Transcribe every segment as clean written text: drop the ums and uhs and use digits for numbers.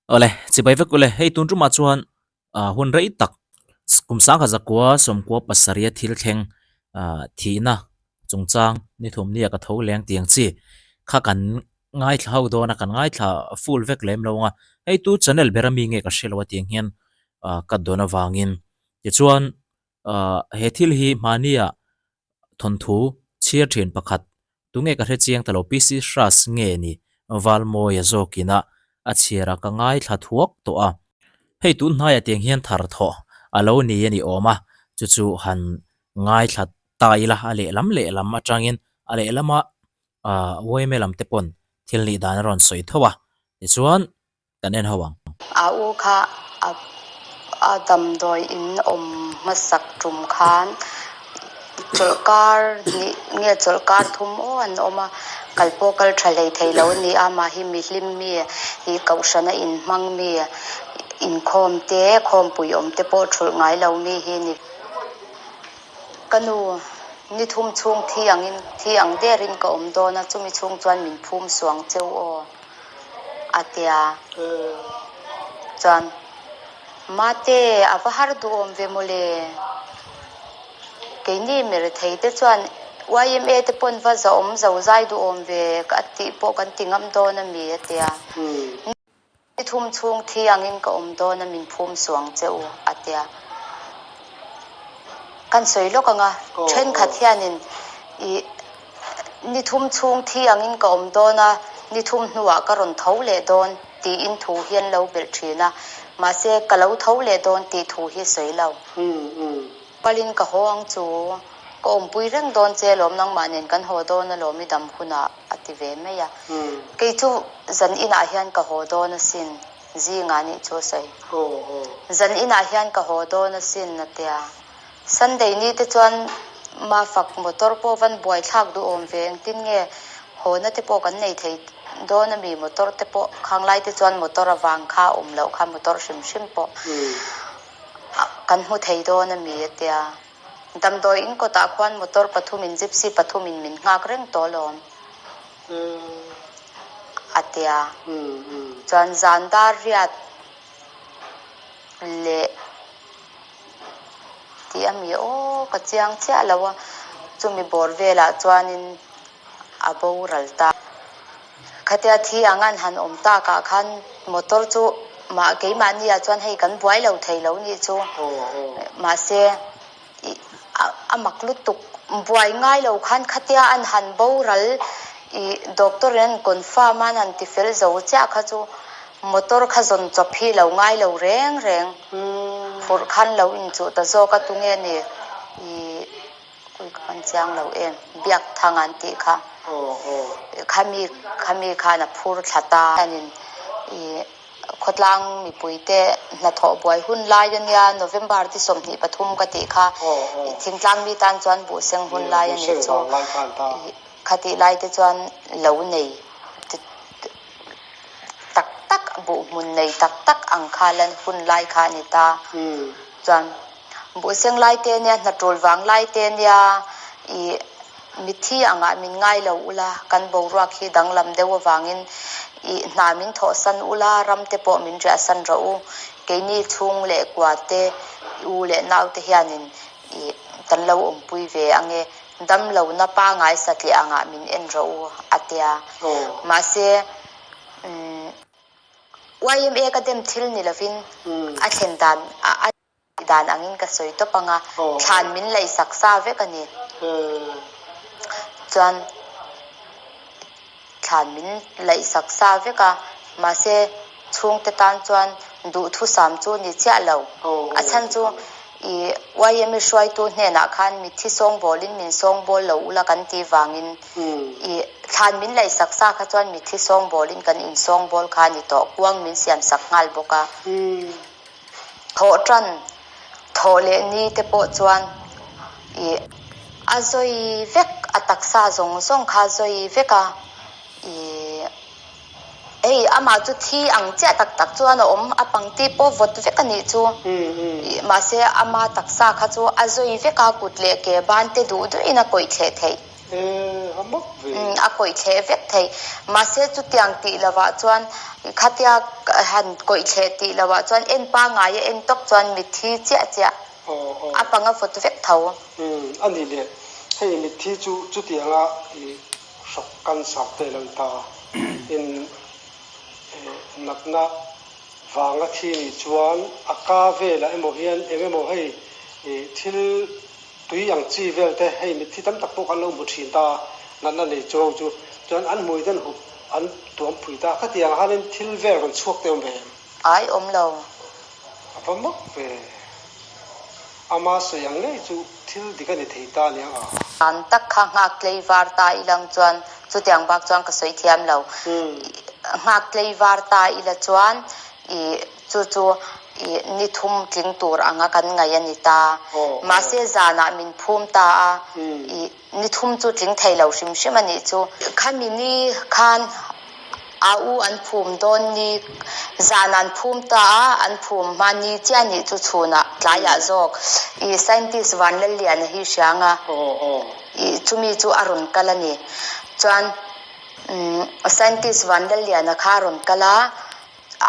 Awle, chibai vek ule, hei tun tumah chuan ah hun rei tak kum sangkhat zakua sawmkua pasarih a thil thleng ah thihna chungchang ni thum nia ka tho leng tiang chi kha kan ngaithla ho dawn a kan ngaithla full vek lem lo ang a, hei tu channel ber ami nge ka hre lo a tiang hian ah ka dawn avangin tichuan ah he thil hi hmahnia thawnthu chhiar thin pakhat Tunge ka hre chiang ta lo PC Hras nge ni Valmawia zawkin a a chhiar a ka ngaithla thuak tawh a. Hei tun hnaiah tiang hian thar thawh a lo ni a ni awm a, chu chu han ngaithla ta ila a lehlam lehlam atangin a lehlama ah yma lam te pawn thil nih dan a rawn sawi tho a, tichuan kan en ho ang. A u kha a a damdawi in awm hmasak tum khan chawlhkar hnih nge chawlhkar thum aw an awm a, kal pawh kal tha hlei thei lo a ni a, mah hi mihlim mi ih kohhrana inhmang mi inkhawm te khawmpui awm te pawh thulh ngai lo mi hi a ni. Ka nu, ni thum chhung thi angin thi ang derin ka awm dawn a, chumi chhung chuan min phum suang cheu aw. a tia chuan Mate a va har duhawm ve mawle keini mirethei te chuan yma te pawn va zahawm zo zai duhawm ve a tih pawh kan ti ngam dawn a mi a tia ni thum chhung thi angin ka awm dawn a min phum suang che u a tia kan sawi lawk ang a thenkhat hianin ih Ni thum chhung thi angin ka awm dawn a, ni thum hnuah ka rawn tho leh dawn tiin thu hi an lo belh thin a, mahse ka lo tho leh dawn tih thu hi sawi lo. Palin ka haw ang chu, ka awmpui reng dawn che alawm nangmah nen kan haw dawn alawm i dam hunah a ti ve mai a. Kei chu zan inah hian ka haw dawn asin, zingah nih chu a sawi. Zan inah hian ka haw dawn asin a tia. Sunday ni te chuan Mafak motor pawh van buai thlak duhawm ve engtin nge hawna te pawh kan nei thei dawn ami motor te pawh khang lai te chuan motor avang kha awm loh kha motor hrim hrim pawh kan hmu thei dawn ami a tia damdawi in kawtah khuan motor pathum in gypsy pathum in min nghak reng tawh alawm a tia chuan zan dar riat leh. Tih a mi aw ka chiang chiah lo a, chumi bawr velah chuanin a boral ta. Khatia thi ang an han awm takah khan motor chu mah keimahni ah chuan hei kan buai lo thei lo nih chu mahse ih a mak lutuk buai ngai lo khan khatia an han boral ih doctor in an confirm a an han ti fel zo chiah kha chu motor kha zawn chawp hi lo ngai lo reng reng. Phurh khan lo inchuh ta zawk a tunge ni i ui ka pan chiang lo em biak thang an tih kha khami khami khan a phur thla ta hianin i khawtlang mipui te hnathawh buai hun lai ania November ti 23 ka tih kha thingtlang mi tan chuan buhseng hun lai a nih chu khatih lai te chuan lo nei tak tak buh hmun nei tak tak ang kha lan hun lai kha a ni ta. Chuan buhseng lai te nia, hnatul vang lai te nia ih mitthi angah min ngai lo ula, kan boruak hi danglam deuh avangin ih hna min thawhsan ula, ram te pawh min riahsan rawh u. Keini chhung leh kua te, u leh nau te hianin ih kan lo awmpui ve ange. Damlohna pangai satliah angah min en rawh u, a tia. Mahse, yma ka dem thil ni lovin a thlen dan a tih dan angin ka sawi tawp ang a, thlan min laihsak sa vek a ni. Chuan thlan min laihsak sa vek a, mahse chhungte tan chuan duhthusam chu ni chiah lo. A chhan chu i yma hruaitu hnenah khan mitthi sawngbawlin min sawngbawl lo ula kan tih vangin i thlan min laihsak sa kha chuan mitthi sawngbawlin kan insawngbawl kha a ni tawh, kuang min siamsak nghal bawk a. Thawh tan, thawh leh ni te pawh chuan i a zawi vek, a taksa zawng zawng kha a zawi vek a, i hei amah chu thi ang chiah tak tak chuan a awm, a pangti pawh vawt vek a nih chu, i mahse ama taksa kha chu a zawi vek a, kut leh ke ban te duh duhin a kawih thleh theih. A kawih thleh vek thei. Mahse chutiang tih lovah chuan khatia han kawih thleh tih lovah chuan en pangngai a en tawp chuan mitthi chiah chiah a panga vawt vek tho. A nih leh hei mitthi chu chutianga i hrawk cancer te lo ta in natna vanga thi nih chuan a ka velah emaw hian eng emaw hei thil Tui ang chi vel te hei mitthi tam tak pawh kan lo hmu thin ta, natna nei chu ho chu chuan an hmui ten hup an tuam phui ta, khatiang ah khanin thil vel rawn chhuak te awm ve em? Ai awm lo. A va mak ve. Ama sawi ang ngei chu thil dik a ni thei ta aniang a. An tak kha nghak tlei var ta ilang chuan chutiang bak chuan ka sawi thiam lo. Nghak tlei var ta ila chuan i Chu chu i ni thum tling tur anga kan ngaih a ni ta. Mahse zanah min phum ta a, i ni thum chu tling thei lo hrim hrim a nih chu. Khami ni khan a u an phum dawn ni, zan an phum ta a, an phum hma ni chiah nih chu chhunah tlaiah zawk i scientist Vanlalliana hi hriang a, i chumi chu a rawn kal a ni. Chuan scientist Vanlalliana kha a rawn kal a.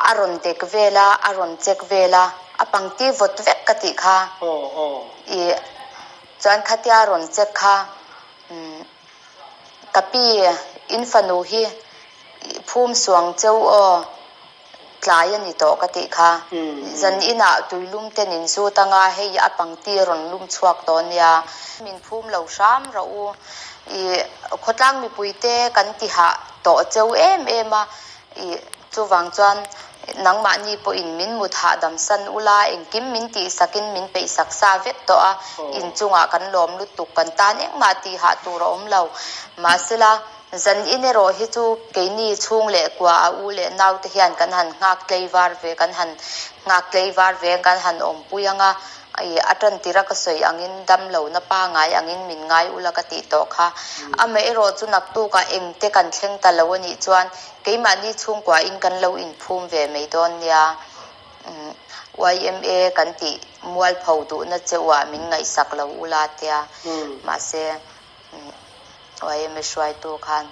A rawn dek vel a, a rawn check vel a, a pangti vawt vek ka tih kha. I chuan khatia a rawn check kha ka pi in fanu hi phum suang cheu aw tlai a ni tawh ka tih kha. Zan inah tuilum ten in zut anga hei a pangti rawn lum chhuak tawh nia. Min phum lo hram rawh u. I khawtlang mipuite kan ti hah tawh cheu em em a. I chuvang chuan nangmahni pawhin min mut hahdam san ula, engkim min tihsakin min peihsak sa vek tawh a, inchungah kan lawm lutuk, kan tan engmah tih hah tur a awm lo. Mahsela, zan in erawh hi chu keini chhung leh kua a u leh naute hian kan han nghak tlei var ve, kan han nghak tlei var ve, kan han awmpui ang a, I a tantira ka sawi angin dam lohna pangai angin min ngai ula ka tih tawh kha. Amaherawh chu naktukah engte kan thleng ta lo a nih chuan keimahni chhungkuain kan lo inphum ve mai dawn nia. Yma kan tih mualpho duhna che uah min ngaihsak lo ula tia. Mahse yma hruaitu khan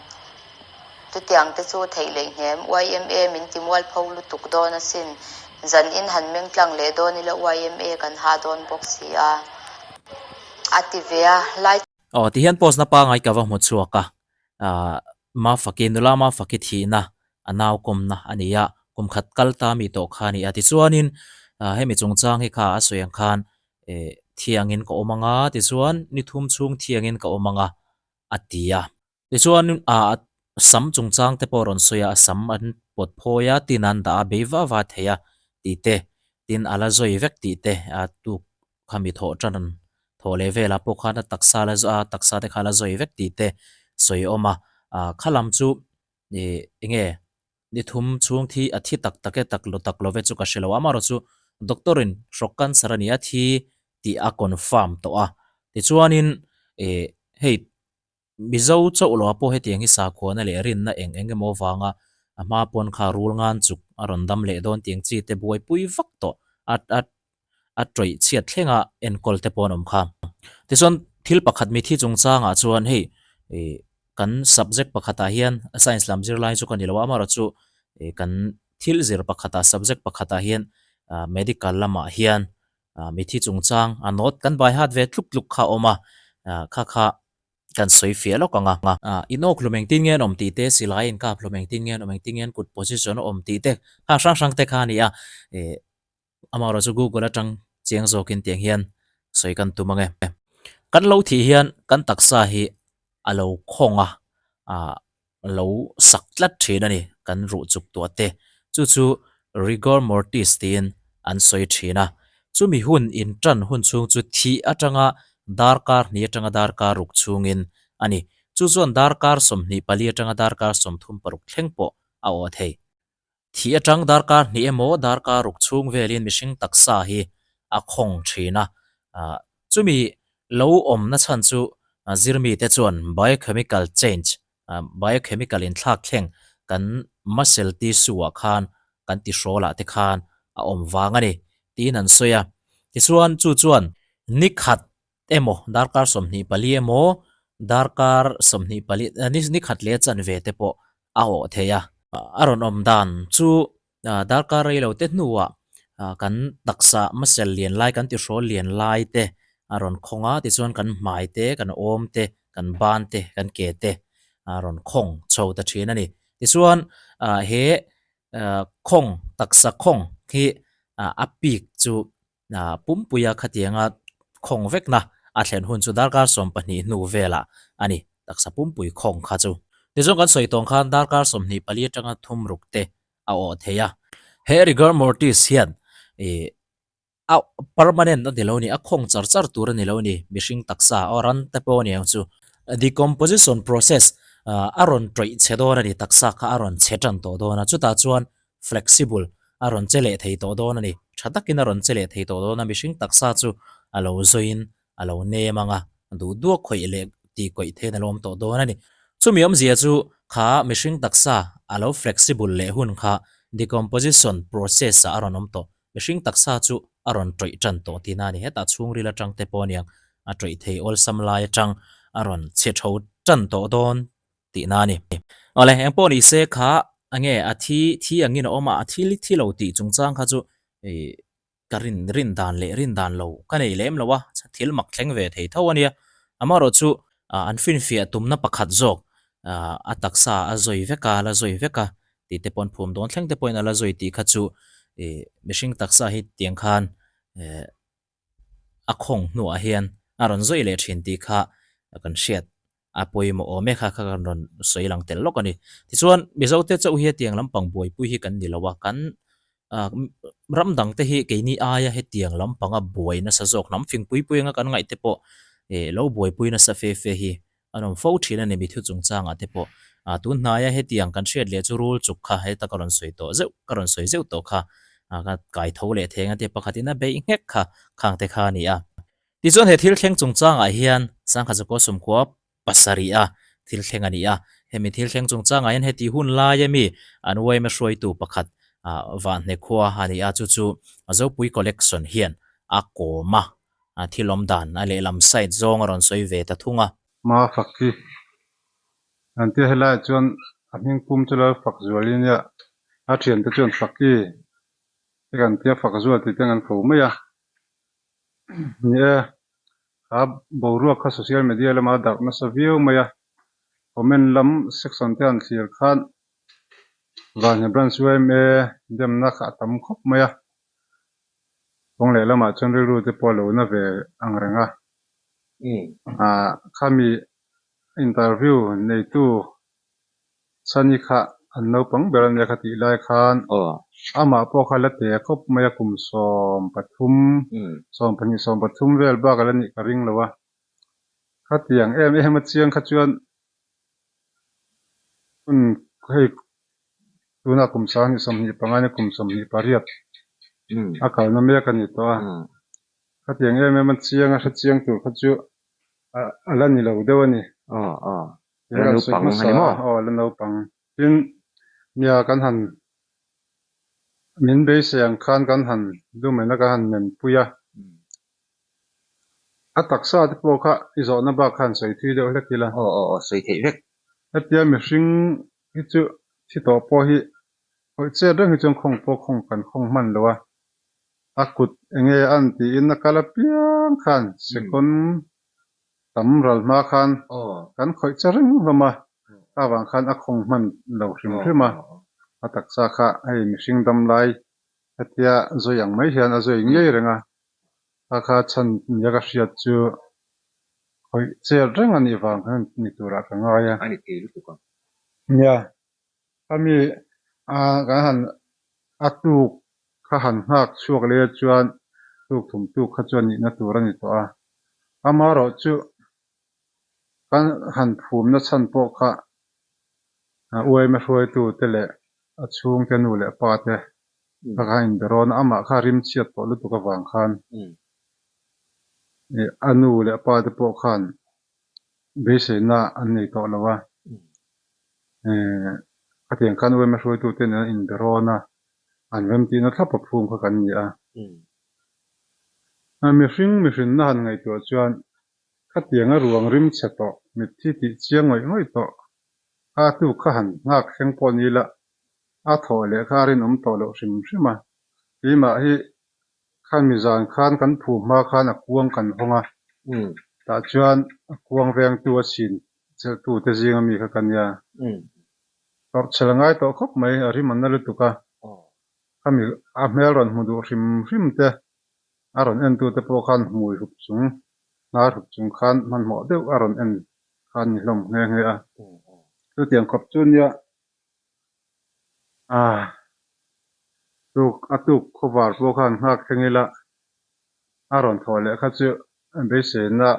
Chutiang te chu theih leh hnem yma min ti mualpho lutuk dawn asin. Zan in han meng tlang leh dawn ila yma kan ha dawn bawk si a. A ti ve a, lai. Aw ti hian post na pangai ka va hmu chhuak a, ah Mafaki nula Mafaki thihna a nau kawmna a ni a, kum khat kal ta mi tawh kha a ni a. Tichuanin hemi chungchang hi kha a sawi ang khan eh thiangin ka awm ang a, tichuan ni thum chhung thiangin ka awm ang a, a ti a. Tichuan ah sam chungchang te pawh a rawn sawi a, a sam an pawt phawi a, tin an dah a, bei va va thei a tih te, tin a la zawi vek tih te a tuk kha mi thawh tan thawh leh velah pawh khan a taksa la a taksa te kha a la zawi vek tih te sawi a awm a, ah khalam chu ih eng nge ni thum chhung thi a thi tak tak e tak lo tak lo ve chu ka hre lo a, amaherawhchu chu doctor in hrawk cancer a ni a thi tih a confirm tawh a, tichuanin ih hei. Mizo chauh loah pawh hetiang hi sakhuana leh rinna eng eng emaw avanga a hma pawn kha rul ngan chuk a rawn dam leh dawn tiang chi te buaipui vak tawh a a a tawih chhiat thlenga enkawl te pawh an awm kha. Tichuan thil pakhat mithi chungchangah chuan hei ih kan subject pakhatah hian science lam zirlai chu ka ni lo a, amaherawhchu ih kan thil zir pakhatah subject pakhatah hian ah medical lamah hian ah mithi chungchang a note kan bai hat ve tluk tluk kha a awm a, ah kha kha kan sawi fiah lawk ang a. Ah inawk hlum engtin nge an awm tih te, silai inkap hlum engtin nge an awm, engtin nge an kut position a awm tih te kha hrang hrang te kha a ni a, eh amaherawh chu google atang chiang zawkin tiang hian sawi kan tum ang e. Kan lo thih hian kan taksa hi a lo khawng a, ah lo sak tlat thin a ni kan ruh chuk tuah te. Chu chu rigor mortis tiin an sawi thin a. Chumi hun intan hun chhung chu thih atanga darkar hnih atanga darkar ruk chhungin a ni. Chu chuan darkar 24 atanga darkar 36 thleng pawh a awh thei. Thih atang darkar hnih emaw darkar ruk chhung velin mihring taksa hi a khawng thin a, chumi lo awmna chhan chu zirmite chuan biochemical change, biochemical inthlak thleng kan muscle tissue ah khan kan tihrawlah te khan a awm vang a ni tiin an sawi a. Tichuan chu chuan ni khat emaw darkar 24 emaw. Darkar 24 ni khat leh chanve te pawh a awh thei a. A rawn awm dan chu darkar rei lo te hnuah kan taksa muscle lian lai kan tihrawl lian lai te a rawn khawng a, tichuan kan hmai te, kan awm te, kan ban te, kan ke te a rawn khawng chho ta thin a ni. Tichuan he khawng taksa khawng hi a peak chu Pumpuia khatianga khawng vekna a thlen hun chu darkar 12 hnu velah a ni, taksa pumpui khawng kha chu. Tichuan kan sawi tawng khan darkar 24 atanga thum ruk te a awh thei a. He rigor mortis hian ih a permanent a ni lo ni, a khawng char char tur a ni lo ni, mihring taksa aw ran te pawh a ni ang chu. Decomposition process a rawn tawih chhe dawn a ni, taksa kha a rawn chhe tan tawh dawn a, chutah chuan flexible, a rawn che leh thei tawh dawn a ni. Tha takin a rawn che leh thei tawh dawn a, mihring taksa chu a lo zawiin a lo nem ang a, duh duak khawih leh tih kawih theiin a lo awm tawh dawn a ni. Chumi awmzia chu kha mihring taksa a lo flexible leh hun kha decomposition process ah a rawn awm tawh. Mihring taksa chu a rawn tawih tan tawh tihna a ni. Hetah chhungril atang te pawh aniang a tawih thei awlsam lai atang a rawn chhe tho tan tawh dawn tihna a ni. Awle, eng pawh ni se kha enge a thi thi angin a awm a, a thi thi lo tih chungchang kha chu ih ka rin rin dan leh rin dan lo ka nei lem lo a, thil mak thleng ve thei tho a nia. Amaherawh chu an finfiah tumna pakhat zawk a taksa a zawi vek a, a la zawi vek a tih te pawh an phum dawn thleng te pawhin a la zawi tih kha chu ih mihring taksa hi tiang khan eh a khawng hnuah hian a rawn zawi leh thin tih kha kan hriat a pawimawh awm e kha kha kan rawn sawi lang tel lawk a ni. Tichuan Mizote chauh hi hetiang lampang buaipui hi kan ni lo a, kan ram dang te hi keini aia hetiang lampanga buai nasa zawk hnam fing pui pui anga kan ngaih te pawh lo buaipui nasa fe fe hi An awm fo thin a ni mithu chungchangah te pawh. Ah tun hnaia hetiang kan hriat leh chu rul chuk kha heta ka rawn sawi tawh zeuh ka rawn sawi zeuh tawh kha ah ka kai tho leh theng a tia pakhatin a beih nghek kha khang te kha a ni a. Tichuan he thil thleng chungchangah hian Sangha Zakua Sumkhua pasarih a thil thleng a ni a. Hemi thil thleng chungchangah hian heti hun laia mi an uaima hruaitu pakhat ah Vahne khua a ni a chu chu Zopui Collection hian a kawm a. A thil awm dan a lehlam side zawng a rawn sawi ve ta thung a. Hma fak hi an tia helaiah chuan a hming pum chu lal fak zual i nia, a thiante chuan fak i te kan tia fak zual tih te an ko mai a. Ni e, kha boruak kha social media lamah a darh nasa viau mai a, comment lam section te han thlir khan Vanhne Branch yma demna kha a tam khawp mai a. Kawng leh lamah chuan rilru te pawh a lo na ve ang reng a. Aah khami interview neitu Sunny kha an naupang ber a nia kha tih lai khan amah pawh kha la te khawp mai a kum 13, 12, 13 vel bak a la nih ka ring lo a. Khatiang em em a chiang kha chuan hun hei Tunah kum 2025 ni kum 28 a kalna mek a ni tawh a, khatiang em em a chiang a hre chiang tur kha chu a la ni lo deuh a ni. A la naupang a ni maw? Aw a la naupang. Tin, nia kan han min beisei ang khan kan han lumen a kan han menpui a, a taksa te pawh kha i zawhna bak khan sawi thui deuh hlek ila. Aw aw aw sawi theih vek. Hetia mihring hi chu thi tawh pawh hi khawih chet reng hi chuan khawng pawh khawng kan khawng hman lo a, a kut enge a an tiin a kal apiang khan second tam ral hma khan kan khawih che reng hlawm a, kha vang khan a khawng hman lo hrim hrim a, a taksa kha hei mihring dam lai hetia zawi ang mai hian a zawi ngei reng a, kha kha chhan nia ka hriat chu khawih chet reng a nih vang khan ni turah ka ngai a. A ni thei lutuk ang. Nia, khami kan han a tuk kha han nghak chhuak leh a chuan tuk thum tuk kha chuan nihna tur a ni tawh a. Amaherawh chu kan han phumna chhan pawh kha uaima hruaitute leh a chhungte nu leh pa te kha kha inbe rawn a, amah kha rim chhiat tawh lutuk avang khan a nu leh pa te pawh khan beiseina an nei tawh lo a, khatiang khan uaima hruaitute nen an inbe rawn a, an remtihna thlap a phum kha kan ni a. Mihring mihrinna han ngaihtuah chuan khatianga ruang rim chhe tawh Mitthi tih chiang ngawih ngawih tawh. Kha tu kha han nghak thleng pawh ni la, a thawh leh kha a rinawm tawh loh hrim hrim a. Keimah hi khan mizan khan kan phu hma khan a kuang kan hawng a, tah chuan a kuang vengtu a chhin chelhtu te zinga mi kha ka nia. Tawrhchhel a ngai tawh khawp mai, a rim a na lutuk a. Khami a hmel rawn hmu duh hrim hrim te, a rawn entu te pawh khan hmui hup chung, hnar hup chung khan hmanhmawh deuh a rawn en kha an ni hlawm nghe nghe a. Chutiang khawp chu nia ah tuk a tuk khawvar pawh khan nghak thleng ila a rawn thawh leh kha chu beiseina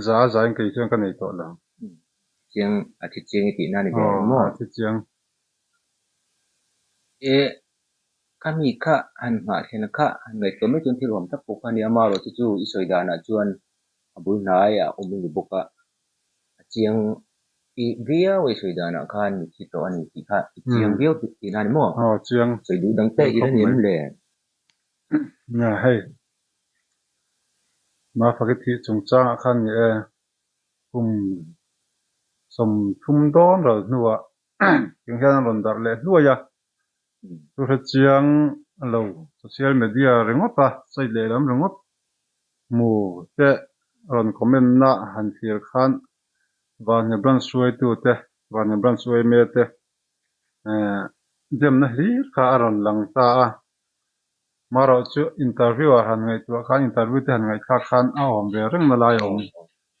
za zain kei chuan ka nei tawh lo. Chiang a thi chiang i tihna a ni ve ang maw? Aw a thi chiang. E kha mi kha han nghah thlen kha han ngaihtuah mai chuan thil awm tak pawh kha a ni a, amaherawhchu chu chu i sawi danah chuan a bul hnai a awm a ni bawk a, a chiang i viau a i sawi danah khan mitthi tawh a ni tih kha i chiang viau tihna a ni maw? Aw chiang. Sawi duh dang te i la ni em le? Nia hei Mafaki thih chungchangah khan ni e kum 30 dawn ral hnuah Tiang hian an rawn darh leh hluai a, chu hre chiang lo social media ringawt a, site lehlam ringawt hmu te rawn comment na han thlir khan Vanhne branch hruaitu te, Vanhne branch yma te demna hlir kha a rawn lang ta a. Marawh chu interview ah han ngaihtuah khan interview te han ngaihthlak khan a awm ve reng na lai a awm.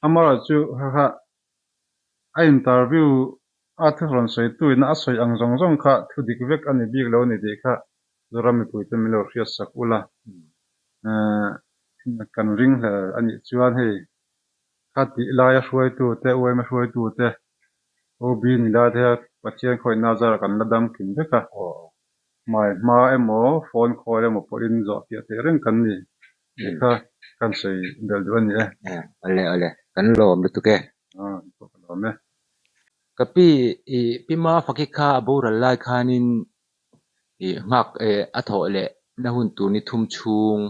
Amarawh chu kha kha A interview a thu rawn sawitu ina a sawi ang zawng zawng kha thu dik vek a ni bik lo a ni tih kha Zoram mipuite min lo hriat sak ula. Kan ringhlel a nih chuan hei kha tih laia hruaitute, UMA hruaitute, OB ni lai te hian Pathian khawihna zarah kan la dam kim vek a. Hmai hma emaw, phone call emaw pawhin zawh fiah theih reng kan ni tih kha kan sawi belh duh a ni e. Awle awle, kan lawm lutuk e. Aw, pawh ka lawm e. Ka pi i pi Mafaki kha a boral lai khanin i nghak e a thawh leh na hun tur ni thum chhung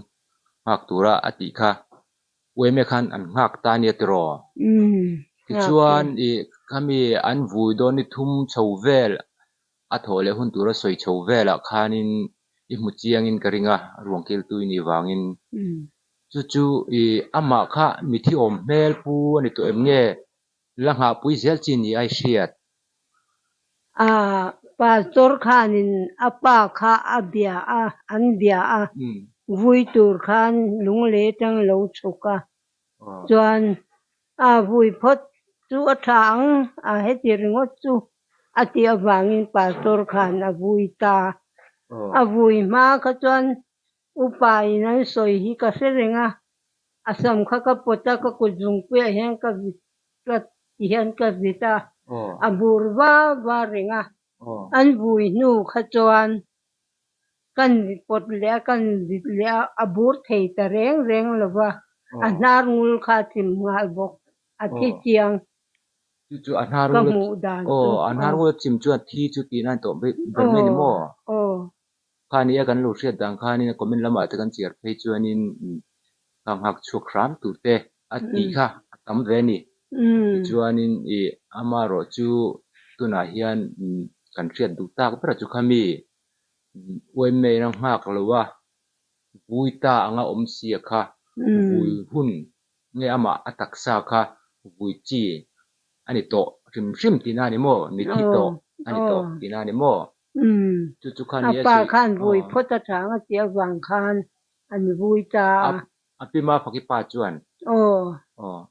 nghak tura a tih kha UMA khan an nghak ta ania tiraw? Tichuan i khami an vui dawn ni thum chho vel A thawh leh hun tura sawi chho velah khanin i hmu chiangin ka ring a, ruang kiltu i nih vangin. Chu chu i amah kha mithi awm hmel pu a ni tawh em nge la nghahpui zel chi ni a i hriat? A pastor khanin a pa kha a bia a, an bia a, vui tur khan lunglei atang lo chhuk a, Chuan a vui phawt chu a tha ang a, heti ringawt chu a tih avangin pastor khan a vui ta. A vui hma kha chuan upa in an sawi hi ka hre reng a, a sam kha ka pawt a, ka kut zungpuiah hian ka vit tlat ti hian ka vit a, a bur va va reng a. An vui hnu kha chuan Kan pawt leh a, kan vit leh a, a bur thei ta reng reng lo va, a hnar ngul kha a chim nghal bawk, a thi chiang Chu chu a hnar ka ngul hmuh dan aw chu a hnar ngul a chim chuan thi chu tihna a ni tawh ber mai ni maw? Aw. Khani a kan lo hriat dan khanin a comment lamah te kan chhiar phei chuanin kha nghak chhuak hram tur te a tih kha a tam ve a ni. Tichuanin ih amaherawh chu tunah hian kan hriat duh tak berah chu khami Uaimei ram nghak lo a, vui ta anga awm sia kha vui hun nge amah a taksa kha vui chi a ni tawh hrim hrim tihna a ni maw? Mithi tawh a ni tawh tihna a ni maw? Chu chu kha A nia pa sawi khan vui phawt a chang a tih avang khan an vui ta a. A pi Mafaki pa chuan. Aw. Aw.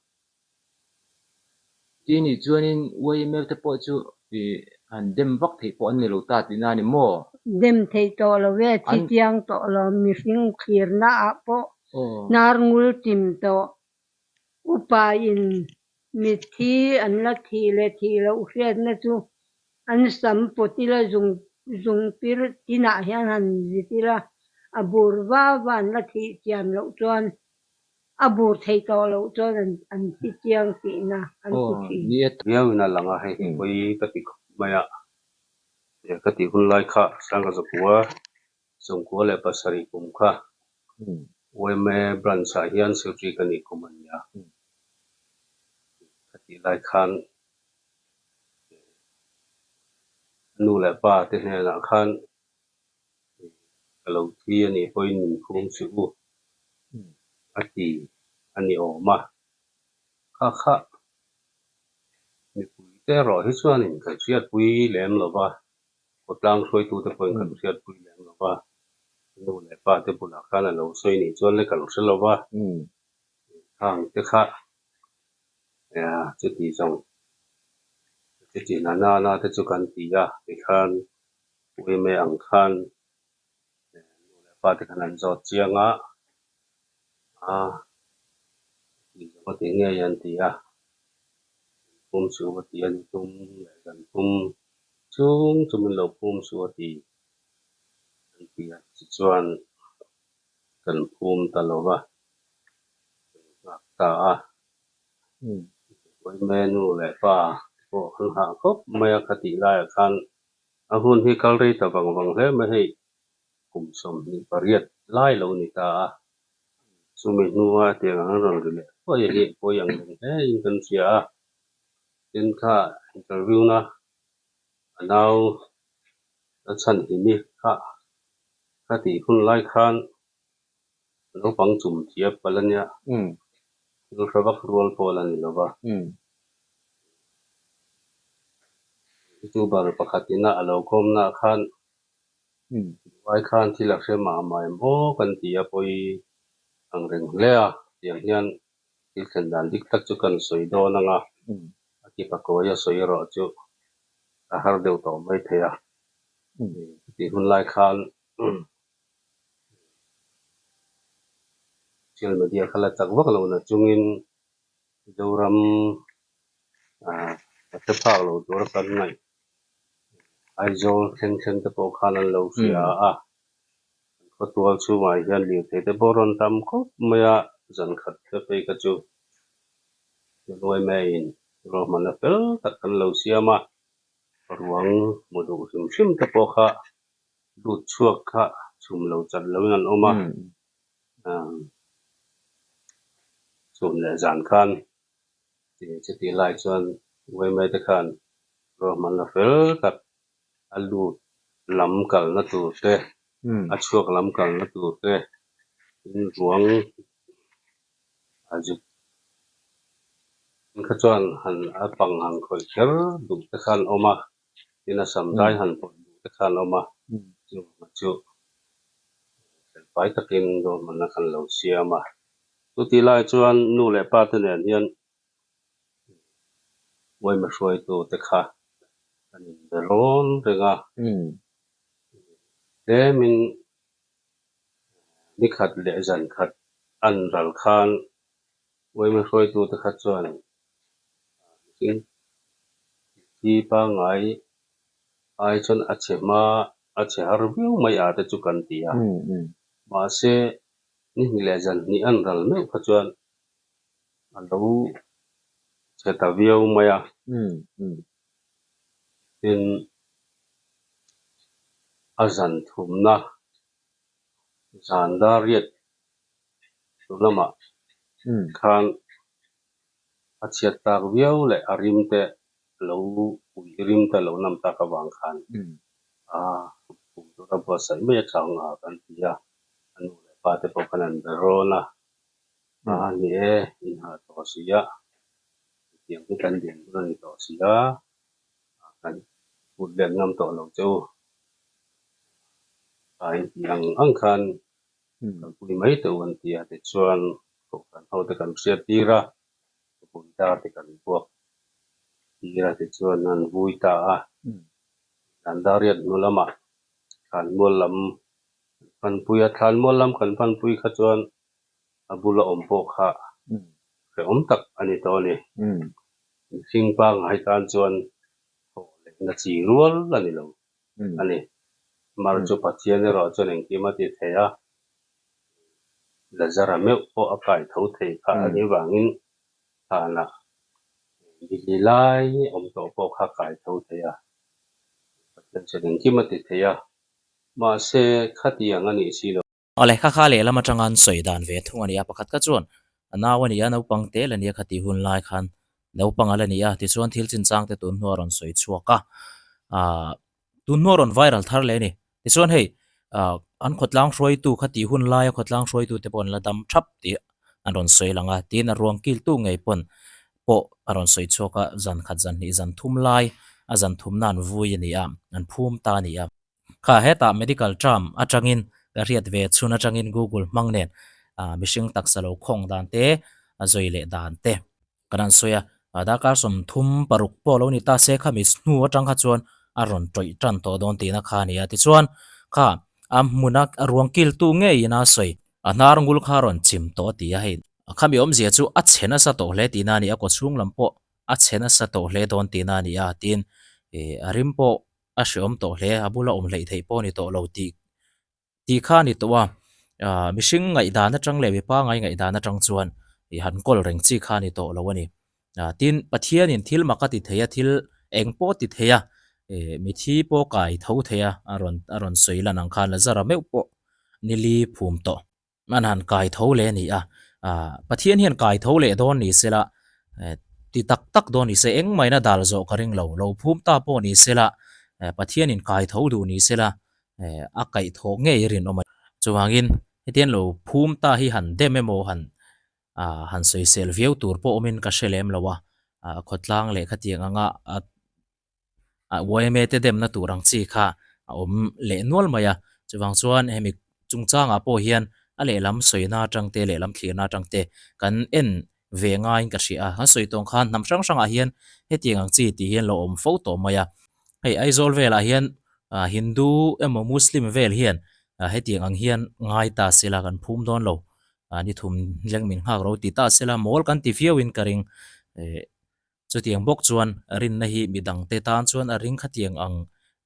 Ti nih chuanin YML te pawh chu han dem vak theih pawh an ni lo ta tihna a ni maw? Dem theih tawh lo e, thi chiang tawh lo, mihring thlirna ah pawh hnar ngul chim tawh. Upa in mitthi an la thih leh thih loh hriatna chu an sam pawt ila zung zung pir tinah hian han zit ila a bur va va an la thih chian loh chuan A bur theih tawh loh chuan an thi chiang tihna an ti thin. Viau in a lang a, hei hi pawi ka ti khawp mai a, ka tih hun lai kha Sangha Zakua 97 kum kha yma branch ah hian secretary ka nih kum a ni a. Khatih lai khan a nu leh pa te hnenah khan ka lo thi a nih pawhin min phum suh u a ti a ni awm a. Kha kha mipui te erawh hi chuanin kan hriatpui lem lo va, khawtlang hruaitute pawhin kan hriatpui lem lo va, nu leh pa te bulah khan a lo sawi nih chuan le kan hre lo va, khang te kha chuti zawng chuti na nana te chu kan ti a, tikhan uime ang khan nu leh pa te khan an zawt chiang a, a ti zawng a ti ngei an ti a, phum suh a ti a ni tum leh zan phum chung chu min lo phum suh a ti an ti a, tichuan kan phum ta lo va, kan nghak ta a. Uime nu leh pa pawh an hah khawp mai a, khatih laiah khan a hun hi kal rei ta vang vang hle mai hei kum 28 lai lo ni ta a. Chumi hnua tiang ang an rawn ri leh thuai hi pawi ang reng hle in kan hria a. Tin kha interview na a nau a chhan himi kha kha tih hun lai khan naupang chum thiap palh a nia. Thil hre vak rual pawh la ni lo va. Youtuber pakhat ina a lo kawmna khan Duai khan thil a hre mah mah em aw kan ti a pawi ang reng hle a, tiang hian thil thlen dan dik tak chu kan sawi dawn ang a, a ti pakawi a sawi erawh chu a har deuh tawh mai thei a. Chutih hun lai khan social media kha la chak vak lo na chungin Mizoram a hre phak lo tura kan ngaih Aizawl thleng thleng te pawh khan an lo hria a, kan khawtual chhungah hian lirthei te pawh rawn tam khawp mai a, zan khat te phei kha chu January May in ruahmanna fel tak kan lo siam a, ruang hmu duh hrim hrim te pawh kha lut chhuak kha chhum lo chat loin an awm a, chhun leh zan khan chutih lai chuan Uaimai te khan ruahmanna fel tak a lut lam kalna tur te, a chhuak lam kalna tur te, tin ruang a zuk kha chuan han a pang han khawih kher duh te khan awm a, tin a sam dai han pawt duh te khan awm a, chuvang chu felfai takin ruahmanna khan lo siam a. Chutih lai chuan nu leh pa te nen hian Uaima hruaitu te kha an inbe rawn reng a, tlemin ni khat leh zan khat an ral khan Uaima hruaitu te kha chuan mihring thi pangngai ai chuan a chhe hma a chhe har viau mai a te chu kan ti a, mahse ni hnih leh zan hnih an ral meuh kha chuan a lo chhe ta viau mai a. Tin, a zan thumna zan dariat chu lamah khan a chhiat tak viau leh a rim te lo ui rim te lo nam tak avang khan a kum tura buatsaih mai a chang a kan ti a, a nu leh pa te pawh khan an be rawn a. A ni e, inhah tawh si a, hetiang hi kan din hun a ni tawh si a, kan put let ngam tawh lo che u. A intih ang ang khan kalpui mai teh u an ti a, tichuan kohhran ho te kan hriat tir a, khawpui dar te kan buak tir a, tichuan an vui ta a. An dariat hnu lamah thlanmual lam kan panpui a, thlanmual lam kan panpui kha chuan a bula awm pawh kha hrehawm tak a ni tawh a ni. Mihring pangngai tan chuan thawh lehna chi rual a ni lo a ni. Mar chu Pathian erawh chuan engkim a ti thei a, Lazara meuh pawh a kai tho thei kha a nih vangin thlanah Bili lai awm tawh pawh kha kai tho thei a, Pathian chuan engkim a ti thei a, mahse khatiang a nih si lo. Aw le, kha kha lehlam atanga an sawi dan ve thung a ni a, pakhat kha chuan a nau a ni a, naupang tel a ni a, khatih hun lai khan. Naupang a la ni a, tichuan thil chinchang te tun hnuah a rawn sawi chhuak a, aah tun hnuah a rawn viral thar leh a ni. Tichuan hei aah an khawtlang hruaitu kha tih hun laia khawtlang hruaitu te pawh an la dam thap tih an rawn sawi lang a, tin a ruang kiltu ngei pawn pawh a rawn sawi chhuak a, zan khat zan hnih zan thum lai a zan thumna an vui a ni a, an phum ta a ni a. Kha hetah medical term atangin ka hriat ve chhun atangin Google hmang nen ah mihring taksa lo khawng dan te a zawi leh dan te kan han sawi a, darkar 36 pawh lo ni ta se khami hnu atang kha chuan a rawn tawih tan tawh dawn tihna kha a ni a. Tichuan kha a hmuna a ruang kiltu ngeiin a sawi a hnar ngul kha a rawn chim tawh a ti a, hei khami awmzia chu a chhe nasa tawh hle tihna a ni a, kawchhung lam pawh a chhe nasa tawh hle dawn tihna a ni a, tin ih a rim pawh a hreawm tawh hle, a bula awm hleih theih pawh a ni tawh lo tih tih kha a ni tawh a, ah mihring ngaihdan atang leh mipa ngai ngaihdan atang chuan ih han kawl reng chi kha a ni tawh lo a ni. Ah tin, Pathianin thil mak a ti thei a, thil eng pawh ti thei a, ih mithi pawh kai tho thei a, a rawn a rawn sawi lan ang khan Lazara meuh pawh nili phum tawh. An han kai tho leh a ni a, ah Pathian hian kai tho leh dawn ni sela, eh ti tak tak dawn ni se engmahina dal zawh ka ring lo, lo phum ta pawh ni sela, eh Pathianin kai tho duh ni sela, eh a kaih thawh ngei rinawm a ni. Chuvangin hetiang lo phum ta hi han dem emaw han ah han sawisel viau tur pawh awmin ka hre lem lo a, ah khawtlang leh khatiang anga a a yma te demna tur ang chi kha a awm leh nual mai a, chuvang chuan hemi chungchangah pawh hian a lehlam sawina atang te lehlam thlirna atang te kan en ve ngaiin ka hria a, kan sawi tawng khan hnam hrang hrangah hian hetiang ang chi tih hian lo awm fo tawh mai a, hei Aizawl velah hian ah Hindu emaw Muslim vel hian ah hetiang ang hian ngai ta sela kan phum dawn lo, ah ni thum leng min nghak ro ti ta sela mawl kan ti viauin ka ring eh. Chutiang bawk chuan rinna hi midangte tan chuan a ring khatiang ang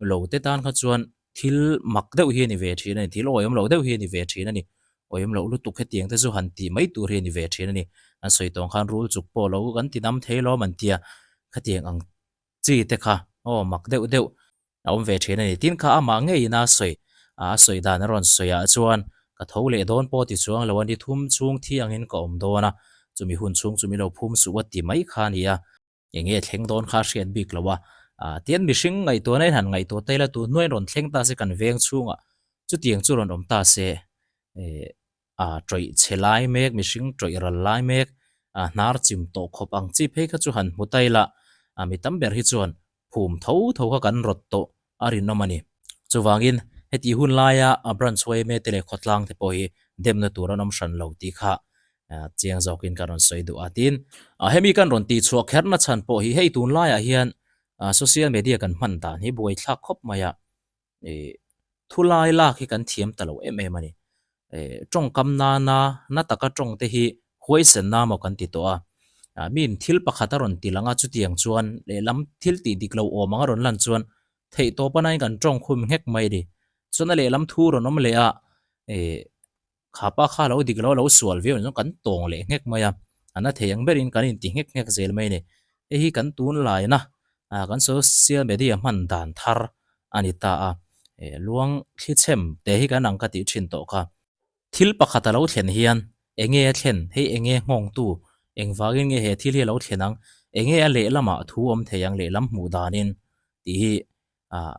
lo te tan kha chuan thil mak deuh hi a ni ve thin a ni, thil awihawm loh deuh hi a ni ve thin a ni. Awihawm loh lutuk hetiang te chu han tih mai tur hi a ni ve thin a ni. An sawi tawng khan rul chuk pawh lo kan ti dam thei lawm an tia khatiang ang chi te kha aw mak deuh deuh a awm ve thin a ni. Tin kha amah ngeiin a sawi a sawi dan a rawn sawi ah chuan ka tho leh dawn pawh ti chuang lo a ni thum chhung thi angin ka awm dawn a, chumi hun chhung chu min lo phum suh a ti mai kha a ni a, eng nge thleng dawn kha a hriat bik lo a, ah tian mihring ngaihtuahna in han ngaihtuah ta ila tun hnuaiin rawn thleng ta se kan veng chhungah chutiang chu rawn awm ta se eh ah tawih chhe lai mek mihring tawih ral lai mek ah hnar chim tawh khawp ang chi phei kha chu han hmu ta ila ah mi tam ber hi chuan phum tho tho kha kan rawt tawh a rinawm a ni. Chuvangin, heti hun laia a branch yma te leh khawtlang te pawh hi demna tur an awm hran lo tih kha chiang zawkin ka rawn sawi duh a. Tin, hemi kan rawn tihchhuah kherna chhan pawh hi hei tun laiah hian social media kan hman dan hi buaithlak khawp mai a. Ih thu lai lak hi kan thiam ta lo em em a ni. Ih tawngkam nana na taka tawng te hi huaisenna maw kan ti tawh a. Ah miin thil pakhat a rawn ti lang a chutiang chuan lehlam thil tih dik lo awm ang a rawn lan chuan theih tawp a nain kan tawng khum nghek mai a ni. Chuan a lehlam thu rawn awm leh a ih Kha pa kha lo dik lo a lo sual viau chuan kan tawng leh nghek mai a, a na thei ang berin kan inti nghek nghek zel mai a ni. Hei hi kan tunlaina ah kan social media hman dan thar a ni ta a, eh luang thli chhem te hi kan ang ka tih thin tawh kha. Thil pakhat a lo thlen hian enge a thlen, hei enge nghawngtu, engvangin nge he thil hi a lo thlen ang, enge a lehlamah thu awm thei ang lehlam hmuh danin tih hi ah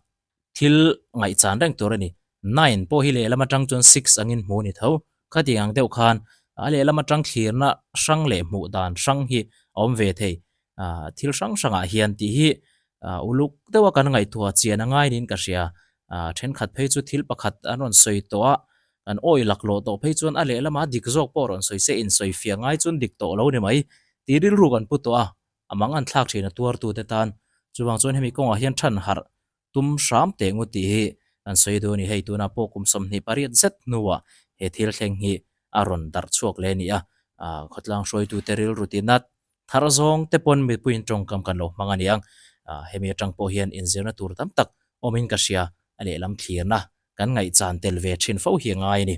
thil ngaihchan reng tur a ni. Nine pawh hi lehlam atang chuan six angin hmu a ni tho. Khatiang ang deuh khan a lehlam atang thlirna hrang leh hmuh dan hrang hi a awm ve thei. Ah thil hrang hrangah hian tih hi ah uluk deuha kan ngaihtuah chian a ngai niin ka hria. Ah thenkhat phei chu thil pakhat an rawn sawi tawh a, kan awi laklawh tawh phei chuan a lehlamah dik zawk pawh rawn sawi se insawifiah ngai chuan dik tawh lo ni mai tih rilru kan pu tawh a. A mang an thlak thin a tuartute tan. Chuvang chuan hemi kawngah hian than harh tum hram teh ngut tih hi kan sawi duh a ni. Hei tunah pawh kum 28 zet hnuah he thil thleng hi a rawn darh chhuak leh a ni a. Khawtlang hruaitute rilru tinat thar zawng te pawn mipuiin tawngkam kan lo hmang a ni ang. Hemi atang pawh hian inzirna tur tam tak awmin ka hria. A lehlam thlirna kan ngaihchan tel ve thin fo hi a ngai a ni.